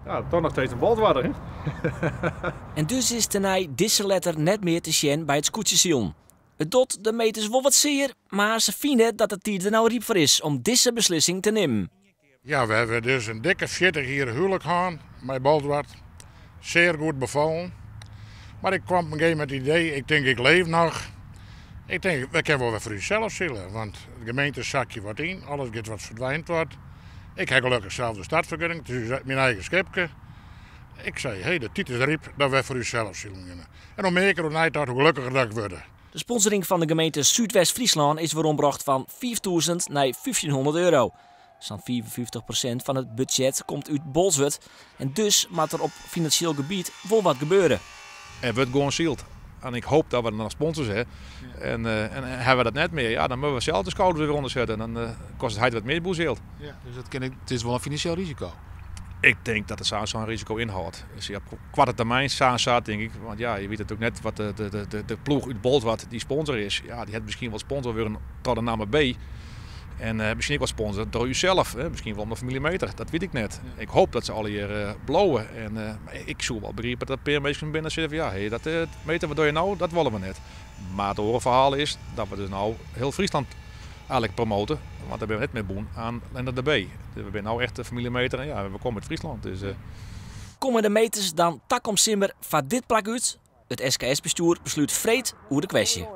Ja, toch noch steeds in Bolswarder, hè? En dus is tenei dizze letter net mear te sjen by it skûtsjesilen. It docht de meters wol wat sear, mar se fine dat de tiid der no ryp foar is om dizze beslissing te nimmen. Ja, we hawwe dus in dikke 40 jier huwlik hân mei Bolsward. Zeer goed befallen. Mar ik kwam op in gegeven momint it idee, ik tink, ik leef noch. Ik tink, we kinne wol wer foar ússels sile, want de gemeente sakje wat yn, alles giet wat ferdwynt wat. Ik ha gelokkich sels de startfergunning, it is myn eigen skipke. Ik sei, hey, de tiid is ryp dat we foar ússels silen geane. En hoe mear ik deroer neitocht, hoe gelokkiger dat ik wurd. De sponsoring fan de gemeente Súdwest-Fryslân is werombrocht fan 5000 nei €1500. Sa'n 55% fan it budzjet komt út Bolsward en dus moat der op finansjeel gebiet wol wat gebeure. Er wurdt gewoan syld. En ik hoop dat we noch sponsors ha. En hawwe we dat net mear, ja, dan moatte we sels de skouders wer ûnder sette. En dan kostet it heit wat mear bûsjild. Ja, dus it is wol in finansjeel risiko. Ik tink dat it sa'n risiko ynhâldt. Dus ja, op koarte termyn sa, tink ik. Want ja, je witte natuerlik net wat de ploech út Bolsward dy sponsor is. Ja, dy hat miskien wol sponsor wurden troch de namme B. En miskien ek wol sponsor troch ússels. Hè? Miskien wol om de famylje Meeter, dat wit ik net. Ik hoop dat se allegear bliuwe. En ik soe wol begripe dat in pear minsken binne sizze fan ja, hey, dat Meeter, wat doch je no? Dat wolle we net. Mar it oare ferhaal is dat we dus no hiel Fryslân eigentlik promote. Want dêr binne we net mear bûn oan de B. We binne no echt de famylje Meeter en ja, we komme út Fryslân. Dus. Komme de meters dan takom simmer foar dit plak út? It SKS-bestjoer beslút freed oer de kwestje.